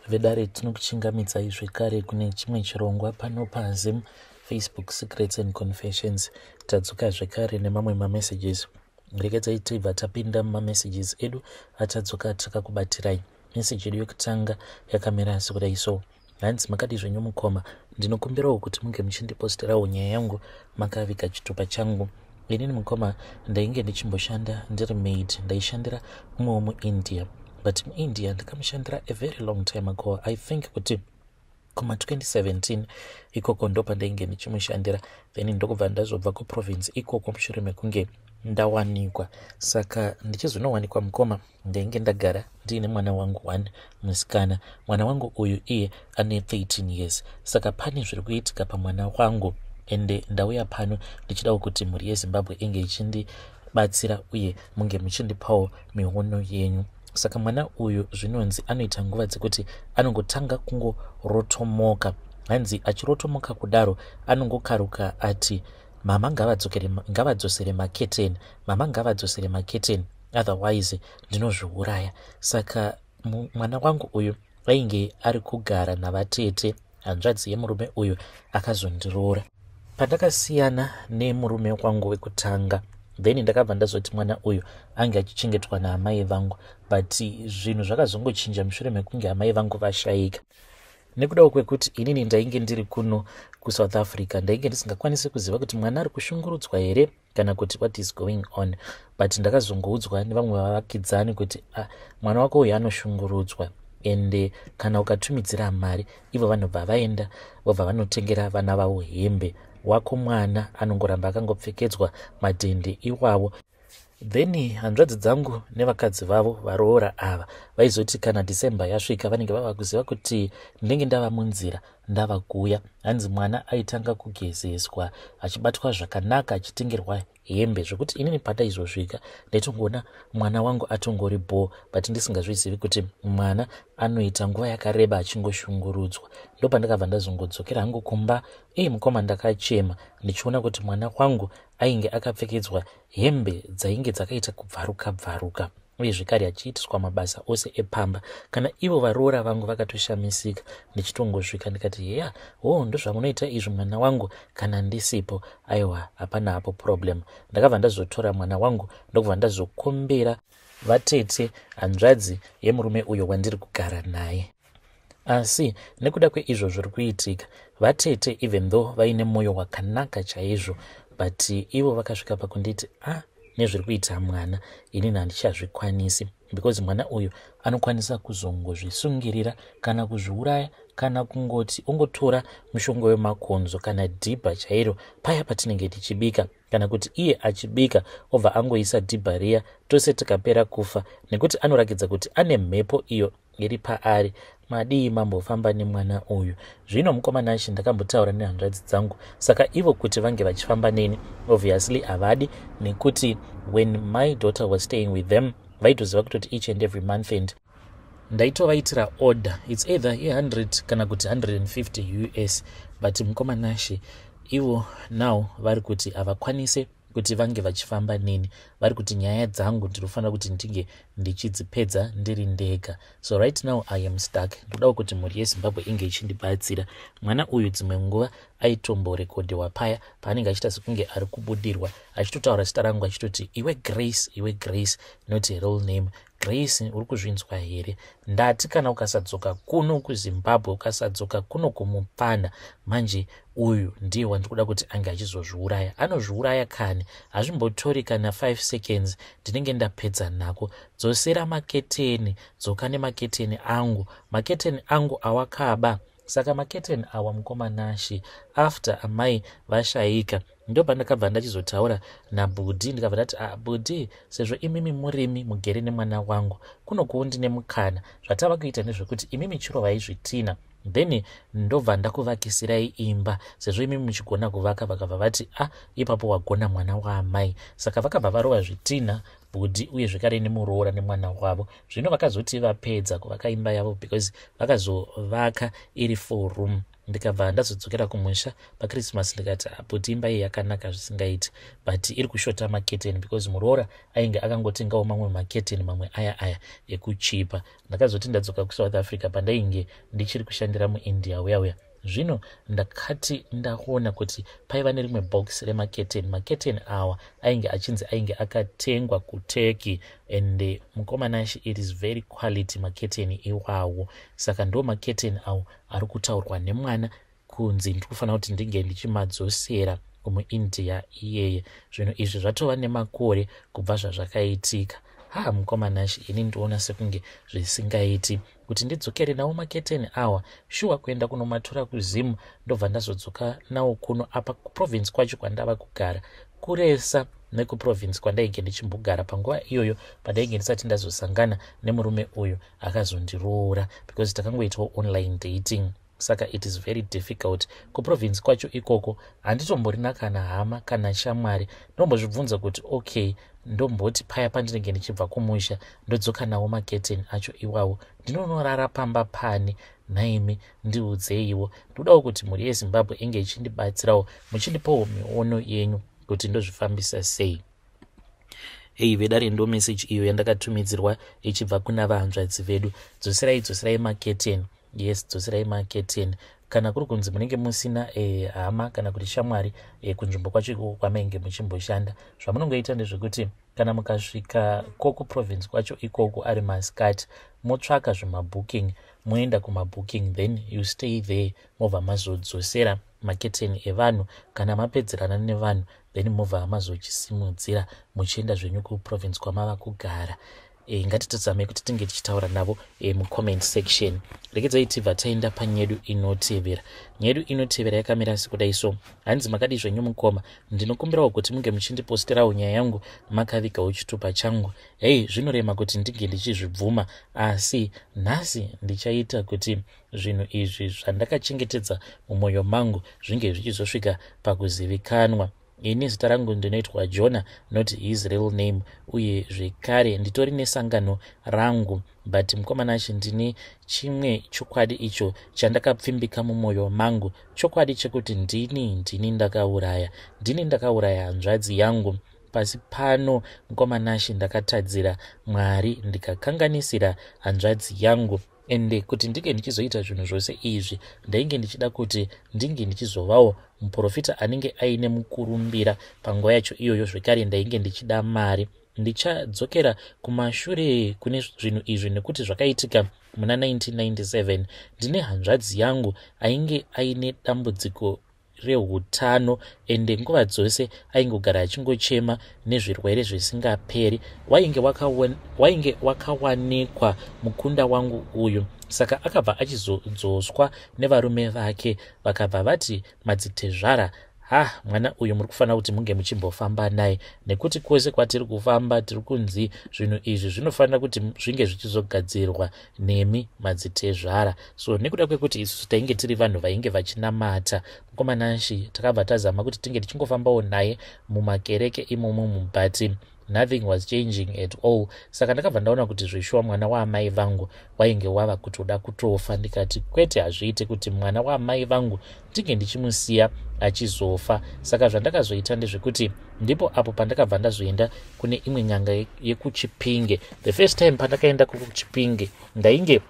Vedare, tinokuchingamidzai zvekare kune chimwe chirongwa pano paZim Facebook Secrets and Confessions. Tadzoka zvekare nemamwe mamessages. Regedzai tibva tapinda mumamessages edu atadzoka takakubatirai. Message yedu yekutanga yakamira sekudai so. Hanzi, "Makadi zvenyu mukoma? Ndinokumbirawo kuti munge muchindiposterawo nyaya yangu makaviga chitupa changu. Inini mukoma, ndainge ndichimboshanda ndiri maid. Ndaishandira umwewo muIndia, but muIndia ndakamushandira a very long time ago. I think kuti kuma2017 ikoko ndo pandainge ndichimushandira. Then ndokubva ndazobva kuprovince ikoko mushure mekunge ndawanikwa. Saka ndichizonowanikwa mukoma, ndainge ndagara ndiine mwana wangu one musikana. Mwana wangu uyu iye ane 13 years. Saka pane zviri kuitika pamwana wangu, ende ndauya pano ndichidawo kuti mhuri yeZimbabwe inge ichindibatsira uye munge muchindipawo miono yenyu. Saka mwana uyu zvinonzi anoita nguva dzekuti anongotanga kungorotomoka. Hanzi achirotomoka kudaro anongokaruka ati, 'Mama ngavadzosere maketeni, mama ngavadzosere maketeni, otherwise ndinozviuraya.' Saka mwana wangu uyu ainge ari kugara navatete, hanzvadzi yemurume uyu akazondiroora pandakasiyana nemurume wangu wekutanga. Then ndakabva ndazoti mwana uyu ange achichengetwa naamai vangu, but zvinhu zvakazongochinja mushure mekunge amai vangu vashayika. Nekudawo kwekuti inini ndainge ndiri kuno kuSouth Africa, ndainge ndisingakwanisi kuziva kuti mwana ari kushungurudzwa here kana kuti what is going on. But ndakazongoudzwa nevamwe vavakidzani kuti, "Ah, mwana wako uyu anoshungurudzwa, ende kana ukatumidzira mari, ivo vanobva vaenda vobva vanotengera vana vavo hembe. Wako mwana anongoramba akangopfekedzwa madhende iwavo." Then hanzvadzi dzangu nevakadzi vavo varoora ava vaizoti kana December yasvika, vanenge vava kuziva kuti ndinenge ndava munzira ndava kuuya. Hanzi mwana aitanga kugezeswa, achibatwa zvakanaka, achitengerwa hembe, zvekuti inini pandaizosvika ndaitongoona mwana wangu atongori bho, but ndisingazvizivi kuti mwana anoita nguva yakareba achingoshungurudzwa. Ndopandakabva ndazongodzokera hangu kumba. Ei mukoma, ndakachema ndichiona kuti mwana wangu ainge akapfekedzwa hembe dzainge dzakaita kubvaruka bvaruka, uye zvekare achiitiswa mabasa ose epamba. Kana ivo varoora vangu vakatoshamisika ndichitongosvika ndikati, "Heya, ho, ndozvamunoita izvi mwana wangu kana ndisipo? Aiwa, hapana hapo problem." Ndakabva ndazotora mwana wangu, ndokubva ndazokumbira vatete, hanzvadzi yemurume uyo wandiri kugara naye. Asi nekuda kweizvo zviri kuitika, vatete, even though vaine mwoyo wakanaka chaizvo, but ivo vakasvika pakunditi, "Ah, nezviri kuita mwana, inini handichazvikwanisi, because mwana uyu anokwanisa kuzongozvisungirira kana kuzviuraya, kana kungoti ongotora mushonga wemakonzo kana dhibha chairo paya patinenge tichibika, kana kuti iye achibika obva angoisa dhibha riya, tose tikapera kufa, nekuti anorakidza kuti ane mhepo iyo iri paari. Madii mambofamba nemwana uyu?" Zvino mukoma Nashe, ndakambotaura nehanzvadzi dzangu. Saka ivo kuti vange vachifamba neni, obviously havadi, nekuti when my daughter was staying with them, vaitoziva kutoti each and every month end ndaitovaitira order, it's either ye100 kana kuti 150 US. But mukoma Nashe, ivo now vari kuti havakwanise kuti vange vachifamba neni. Vari kuti nyaya dzangu ndinofanira kuti ndinge ndichidzipedza ndiri ndega. So right now I am stuck. Ndodawo kuti mhuri yeZimbabwe inge ichindibatsira. Mwana uyu dzimwe nguva aitomborekodhewa paya paanenge achiita sekunge ari kubudirwa, achitotaura zita rangu, achitoti, 'Iwe Grace, iwe Grace,' not real name. 'Grace, uri kuzvinzwa here? Ndati kana ukasadzoka kuno kuZimbabwe, ukasadzoka kuno kumupfana manje uyu ndiye wandiri kuda kuti ange achizozviuraya. Anozviuraya kani, hazvimbotori kana 5 seconds, ndinenge ndapedza nako. Dzosera maketeni, dzoka nemaketeni angu, maketeni angu awakaba.' Saka maketeni awa, mukoma Nashe, after amai vashayika, ndopandakabva ndachizotaura nabhudhi. Ndikabva ndati, "Ah, bhudhi, sezvo imimi murimi mugere nemwana wangu kunokuwo, ndine mukana. Zvatava kuita ndezvekuti imimi chirovai zvitina, then ndobva ndakuvakisirai imba, sezvo imimi muchigona kuvaka." Vakabva vati, "A ah, ipapo wagona, mwana waamai." Saka vakabva varova zvitina bhudhi, uye zvekare nemuroora nemwana wavo. Zvino vakazoti vapedza kuvaka imba yavo, because vakazovaka iri four room. Ndikabva ndazodzokera kumusha paChristmas, ndikati, "But imba iyi yakanaka zvisingaiti, but iri kushota maketeni," because muroora ainge akangotengawo mamwe maketeni, mamwe aya aya ekuchipa. Ndakazoti ndadzoka kuSouth Africa, pandainge ndichiri kushandira muIndia uya uya, zvino ndakati ndaona kuti paiva nerimwe box remaketeni. Maketeni awa ainge achinzi ainge akatengwa kuTurkey, and mukomanashi, it is very quality maketeni iwawo. Saka ndo maketeni awo ari kutaurwa nemwana kunzi ndiri kufanira kuti ndinge ndichimadzosera kumuIndia iyeye. Zvinhu izvi zvatova nemakore kubva zvazvakaitika. Ha, mukomanashi, ini ndiona sekunge zvisingaiti kuti ndidzokere nawo maketeni awa. Shuwa, kuenda kunomatora kuZimu, ndobva ndazodzoka nawo kuno. Apa kuprovince kwacho kwandava kugara kuresa nekuprovince kwandainge ndichimbogara panguva iyoyo, pandainge ndisati ndazosangana nemurume uyu akazondiroora, because takangoitawo online dating. Saka it is very difficult. Kuprovince kwacho ikoko handitomborina kana hama kana shamwari. Ndombozvibvunza kuti, okay, ndomboti paya pandinenge ndichibva kumusha, ndodzoka nawo maketeni acho iwawo, ndinonorara pamba pani? Naimi ndiudzeiwo. Ndodawo kuti mhuri yeZimbabwe inge ichindibatsirawo, muchindipawo miono yenyu kuti ndozvifambisa sei. Hei vedare, ndo meseji iyo yandakatumidzirwa ichibva kuna vahanzvadzi vedu. Dzoserai, dzoserai maketeni. Yes, dzoserai maketeni. Kana kuri kunzi munenge musina hama kana kuti shamwari kunzvimbo kwacho ikoko kwamainge muchimboshanda, zvamunongoita ndezvekuti kana mukasvika kokuprovince kwacho ikoko ari masikati, motsvaka zvemabooking, moenda kumabooking, then you stay there, mobva mazodzosera maketeni evanhu kana mapedzerana nevanhu, then mobva mazochisimudzira muchienda zvenyu kuprovince kwamava kugara. Ngatitozamei kuti tinge tichitaura navo mucomment section. Regedzai tibva taenda panyedu inotevera. Nyedu inotevera yakamira sekudai so. Hanzi, "Makadi zvenyu mukoma? Ndinokumbirawo kuti munge muchindiposterawo nyaya yangu makavigawo chitupa changu. Hei, zvinorema kuti ndinge ndichizvibvuma, asi nhasi ndichaita kuti zvinhu izvi zvandakachengetedza mumwoyo mangu zvinge zvichizosvika pakuzivikanwa. Ini zita rangu ndinoitwa Jona, not his real name, uye zvekare nditori nesangano rangu. But mukomanashi, ndine chimwe chokwadi icho chandakapfimbika mumwoyo mangu, chokwadi chekuti ndini ndakauraya, ndini ndakauraya hanzvadzi yangu. Pasi pano, mukomanashi, ndakatadzira Mwari, ndikakanganisira hanzvadzi yangu. Ende kuti ndinge ndichizoita zvinhu zvose izvi, ndainge ndichida kuti ndinge ndichizovawo muprofita anenge aine mukurumbira panguva yacho iyoyo. Zvekare ndainge ndichida mari. Ndichadzokera kumashure kune zvinhu izvi nekuti zvakaitika muna 1997. Ndine hanzvadzi yangu ainge aine dambudziko reutano, ende nguva dzose aingogara achingochema nezvirwere zvisingaperi. Wainge wakawanikwa mukunda wangu uyu, saka akabva achizodzoswa nevarume vake. Vakabva vati, 'Madzitezvara, ha, mwana uyu muri kufanira kuti munge muchimbofamba naye, nekuti kwose kwatiri kufamba tiri kunzi zvinhu izvi zvinofanira kuti zvinge zvichizogadzirwa nemi madzitezvara.' So nekuda kwekuti isusu tainge tiri vanhu vainge vachinamata, mukomanashi, takabva tazama kuti tinge tichingofambawo naye mumakereke imomo, but nothing was changing at all. Saka ndakabva ndaona kuti zveshuwa mwana waamai vangu wainge wava kutoda kutofa. Ndikati, kwete, hazviiti kuti mwana waamai vangu ndinge ndichimusiya achizofa. Saka zvandakazoita ndezvekuti ndipo apo pandakabva ndazoenda kune imwe nyanga yekuChipinge. The first time pandakaenda kuChipinge, ndainge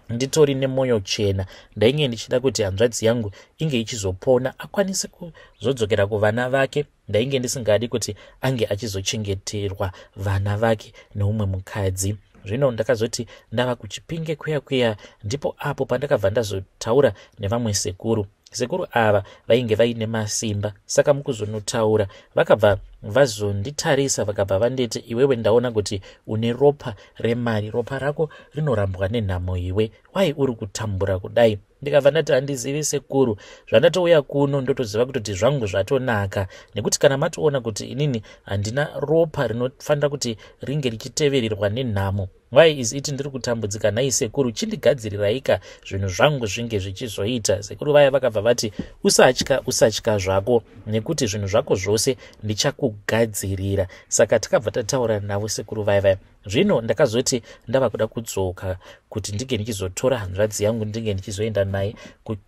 nditori nemwoyo chena. Ndainge ndichida kuti hanzvadzi yangu inge ichizopona, akwanise kuzodzokera kuvana vake. Ndainge ndisingadi kuti ange achizochengeterwa vana vake neumwe mukadzi. Zvino ndakazoti ndava kuChipinge kuya kuya, ndipo apo pandakabva ndazotaura nevamwe sekuru. Sekuru ava vainge vaine masimba. Saka mukuzonotaura, vakabva vazonditarisa, vakabva vanditi, 'Iwewe, ndaona kuti une ropa remari. Ropa rako rinorambwa nenhamo. Iwe, wai uri kutambura kudai?' Ndikabva ndati, 'Handizivi sekuru. Zvandatouya kuno, ndotoziva kutoti zvangu zvatonaka, nekuti kana matoona kuti inini handina ropa rinofanira kuti ringe richitevererwa nenhamo, why is it ndiri kutambudzika nhai sekuru? Chindigadziriraika zvinhu zvangu zvinge zvichizoita.' Sekuru vaya vakabva vati, 'Usatya, usatya zvako, nekuti zvinhu zvako zvose ndichakugadzirira.' wogadzirira. Saka takabva tataura navo sekuru vaya vaya. Zvino ndakazoti ndava kuda kudzoka kuti ndinge ndichizotora hanzvadzi yangu, ndinge ndichizoenda naye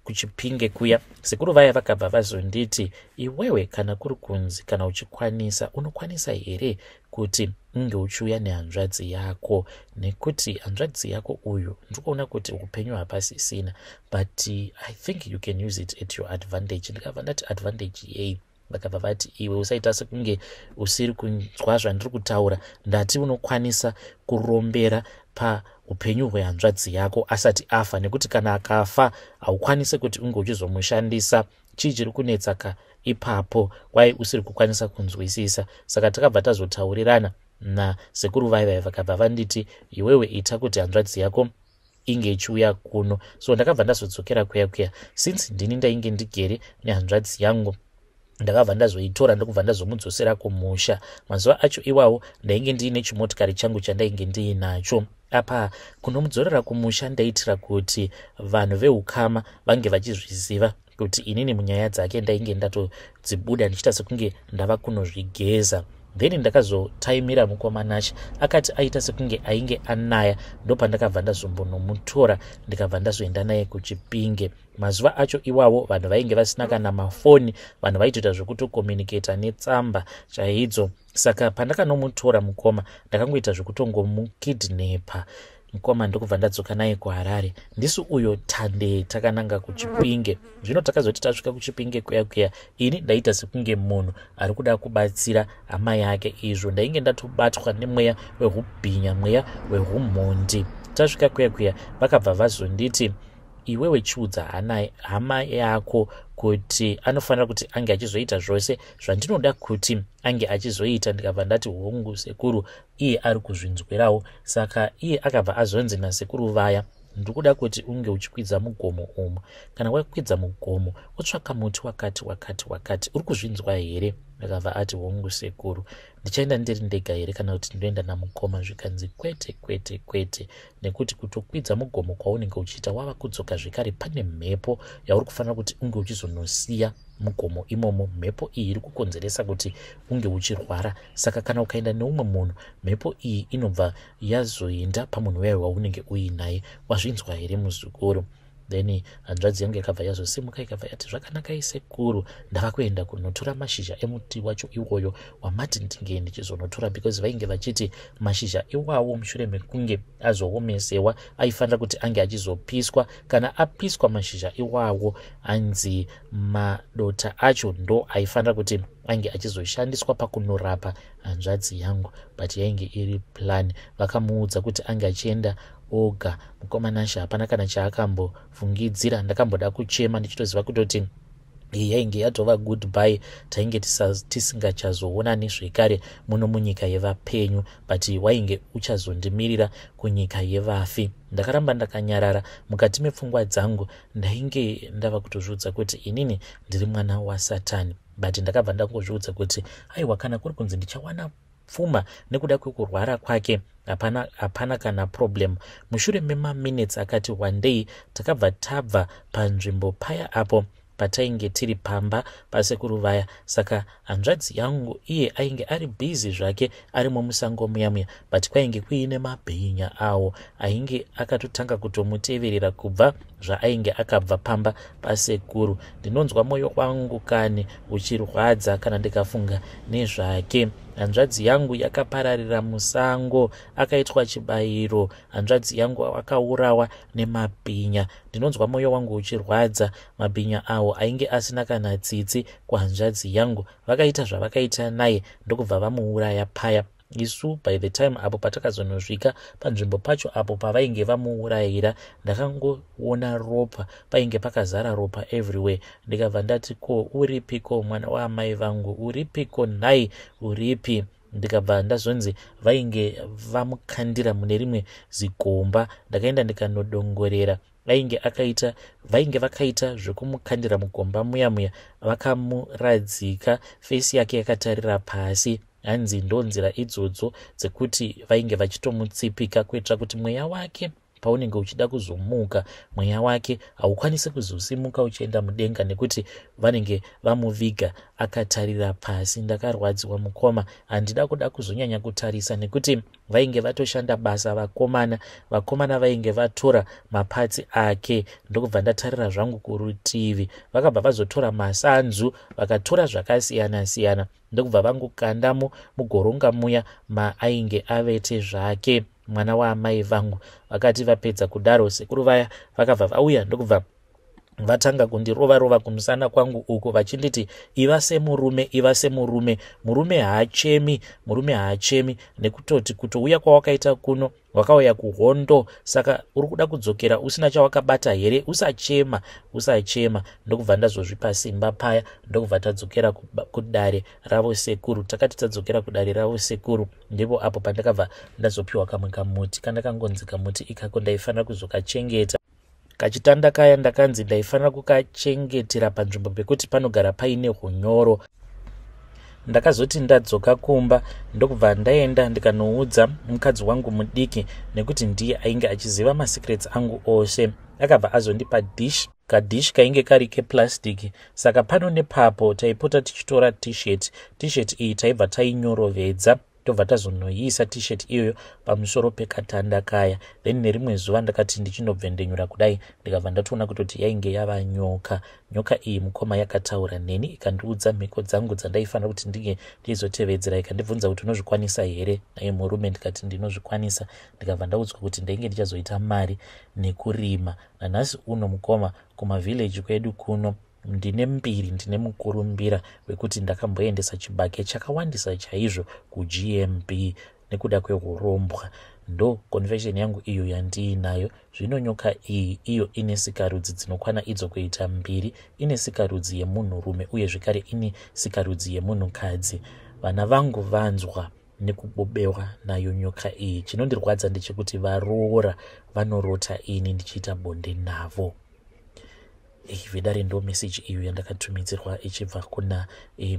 kuChipinge kuya. Sekuru vaya vakabva vazonditi, iwewe kana kuri kunzi kana uchikwanisa, unokwanisa here kuti unge uchiuya nehanzvadzi yako, nekuti hanzvadzi yako uyu ndikuona kuti upenyu hapasisina, but I think you can use it at your advantage. Ndikabva ndati, advantage yei? Vakabva vati, iwe usaita sekunge usiri kunzwa zvandiri kutaura. Ndati unokwanisa kurombera paupenyu hwehanzvadzi yako asati afa, nekuti kana akafa haukwanisi kuti unge uchizomushandisa. Chii chiri kunetsa ka ipapo? Wai usiri kukwanisa kunzwisisa? Saka takabva tazotaurirana nasekuru vaivai, vakabva vanditi, iwewe ita kuti hanzvadzi yako inge ichiuya kuno. So ndakabva ndazodzokera kuya kuya. Since ndini ndainge ndigere nehanzvadzi yangu, ndakabva ndazoitora ndokubva ndazomudzosera kumusha. Mazuva acho iwawo ndainge ndiine chimotikari changu chandainge ndiinacho. Apa kunomudzorera kumusha ndaitira kuti vanhu veukama vange vachizviziva kuti inini munyaya dzake ndainge ndatodzibuda, ndichiita sekunge ndava kunozvigeza. Then ndakazotaimira mukomanachi akati aita sekunge ainge anaya, ndopandakabva ndazombonomutora, ndikabva ndazoenda naye kuChipinge. Mazuva acho iwawo vanhu vainge vasina kana mafoni, vanhu vaitoita zvekutokomuniketa netsamba chaidzo. Saka pandakanomutora mukoma, ndakangoita zvekutongomukidnepa mukoma, ndokubva ndadzoka naye kuHarare. Ndisu uyo tande takananga kuChipinge. Zvino takazoti tasvika kuChipinge kuya kuya, ini ndaita sekunge munhu ari kuda kubatsira hama yake, izvo ndainge ndatobatwa nemweya wehubhinya, mweya wehumhondi. Tasvika kuya kuya, vakabva vazonditi, iwewe chiudza hama yako kuti anofanira kuti ange achizoita zvose zvandinoda kuti ange achizoita. Ndikabva ndati, hongu sekuru, iye ari kuzvinzwirawo. Saka iye akabva azonzi nasekuru vaya, ndikuda kuti unge uchikwidza mugomo umu. Kana wakwidza mugomo, wotsvaka muti wakati wakati wakati. Uri kuzvinzwa here? Akabva ati, hongu sekuru. Ndichaenda ndiri ndega here kana kuti ndinoenda namukoma? Zvikanzi, kwete, kwete, kwete, nekuti kutokwidza mugomo kwaunenge uchiita, wava kudzoka zvekare, pane mhepo yauri kufanira kuti unge uchizonosiya mugomo imomo. Mhepo iyi iri kukonzeresa kuti unge uchirwara. Saka kana ukaenda neumwe munhu, mhepo iyi inobva yazoenda pamunhu uyayo waunenge uinaye. Wazvinzwa here, muzukuru? Then hanzvadzi yangu yakabva yazosimuka, ikabva yati, zvakanakai sekuru, ndava kuenda kunotora mashizha emuti wacho iwoyo wamati ndinge ndichizonotora, because vainge vachiti mashizha iwawo mushure mekunge azoomesewa aifanira kuti ange achizopiswa. Kana apiswa mashizha iwawo, anzi madota acho ndo aifanira kuti ange achizoshandiswa pakunorapa hanzvadzi yangu. But yainge iri plan. Vakamuudza kuti ange achienda oga. Mukomanasha hapana kana chaakambofungidzira. Ndakamboda kuchema ndichitoziva kutoti iyi yainge yatova goodbye, tainge tisingachazoonani zvekare muno munyika yevapenyu, but wainge uchazondimirira kunyika yevafi. Ndakaramba ndakanyarara. Mukati mepfungwa dzangu ndainge ndava kutozviudza kuti inini ndiri mwana waSatani, but ndakabva ndangozviudza kuti aiwa, kana kuri kunzi ndichawana pfuma nekuda kwekurwara kwake, hapana, hapana kana problem. Mushure memaminutes akati one day, takabva tabva panzvimbo paya apo patainge tiri pamba pasekuru vaya. Saka hanzvadzi yangu iye ainge ari bhizi zvake arimo musango muya muya, but kwainge kuine mabhinya awo ainge akatotanga kutomuteverera kubva zvaainge akabva pamba pasekuru. Ndinonzwa mwoyo wangu kani uchirwadza kana ndikafunga nezvake. Hanzvadzi yangu yakapararira musango, akaitwa chibayiro. Hanzvadzi yangu akaurawa nemabhinya. Ndinonzwa mwoyo wangu uchirwadza. Mabhinya awo ainge asina kana tsitsi kuhanzvadzi yangu. Vakaita zvavakaita naye, ndokubva vamuuraya paya. Isu by the time apo patakazonosvika panzvimbo pacho apo pavainge vamuurayira, ndakangoona ropa, painge pakazara ropa everywhere. Ndikabva ndati, ko uripiko mwana waamai vangu? Uripiko nhai? Uripi? Ndikabva ndazonzi vainge vamukandira mune rimwe zigomba. Ndakaenda ndikanodongorera, ainge akaita, vainge vakaita zvekumukandira mugomba muya muya, vakamuradzika face yake yakatarira pasi. Hanzi ndo nzira idzodzo dzekuti vainge vachitomutsipika kuitira kuti mweya wake. paunenge uchida kuzomuka, mweya wake haukwanisi kuzosimuka uchienda mudenga nekuti vanenge vamuviga akatarira pasi. Ndakarwadziwa mukoma, handida kuda kuzonyanya kutarisa nekuti vainge vatoshanda basa vakomana. Vakomana vainge vatora mapatsi ake, ndokubva ndatarira zvangu kurutivi. Vakabva vazotora masanzu, vakatora zvakasiyana siyana, ndokubva vangokandamo mugoronga muya maainge avete zvake mwana waamai vangu. Vakati vapedza kudaro, sekuru vaya vakabva vauya, ndokubva vatanga kundirova rova kumusana kwangu uku vachinditi, "Iva semurume, iva semurume. Murume haachemi, murume haachemi. Nekutoti kutouya kwawakaita kuno, wakauya kuhondo, saka uri kuda kudzokera usina chawakabata here? Usachema, usachema." Ndokubva ndazozvipa simba paya, ndokubva tadzokera kudare ravo sekuru. Takati tadzokera kudare ravo sekuru, ndipo apo pandakabva ndazopiwa kamwe kamuti kandakangonzi kamuti ikako ndaifanira kuzokachengeta. Kachitanda kaya ndakanzi ndaifanira kukachengetera panzvimbo pekuti panogara paine hunyoro. Ndakazoti ndadzoka kumba, ndokubva ndaenda ndikanoudza mukadzi wangu mudiki, nekuti ndiye ainge achiziva masecrets angu ose. Akabva azondipa dish, kadish kainge kari keplastic. Saka pano nepapo taipota tichitora T-shirt. T-shirt iyi taibva tainyorovedza, tobva tazonoiisa T-shirt iyoyo pamusoro pekatanda kaya. Then nerimwe zuva ndakati ndichinobvendenyura kudai, ndikabva ndatoona kutoti yainge yava nyoka. Nyoka iyi, mukoma, yakataura neni, ikandiudza mhiko dzangu dzandaifanira kuti ndinge ndiizotevedzera, ikandibvunza kuti, "Unozvikwanisa here naye murume?" Ndikati, "Ndinozvikwanisa." Ndikabva ndaudzwa kuti ndainge ndichazoita mari nekurima. Nanhasi uno, mukoma, kumavhileji kwedu kuno ndine mbiri, ndine mukurumbira wekuti ndakamboendesa chibage chakawandisa chaizvo kuGMB nekuda kweurombwa. Ndo confession yangu iyo yandiinayo zvino. Nyoka iyi iyo ine sikarudzi dzinokwana idzo kuita mbiri. Ine sikarudzi yemunhurume uye zvekare ine sikarudzi yemunhukadzi. Vana vangu vanzwa nekubobewa nayo nyoka iyi. Chinondirwadza ndechekuti varoora vanorota ini ndichiita bonde navo. Vedare, ndo meseji iyo yandakatumidzirwa ichibva kuna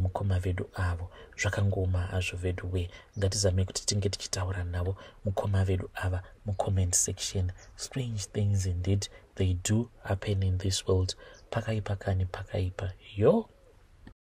mukoma vedu avo. Zvakangoma hazvo vedu we. Ngatizamei kuti tinge tichitaura navo mukoma vedu ava mucomment section. Strange things indeed, they do happen in this world. Pakaipa kani, pakaipa yo.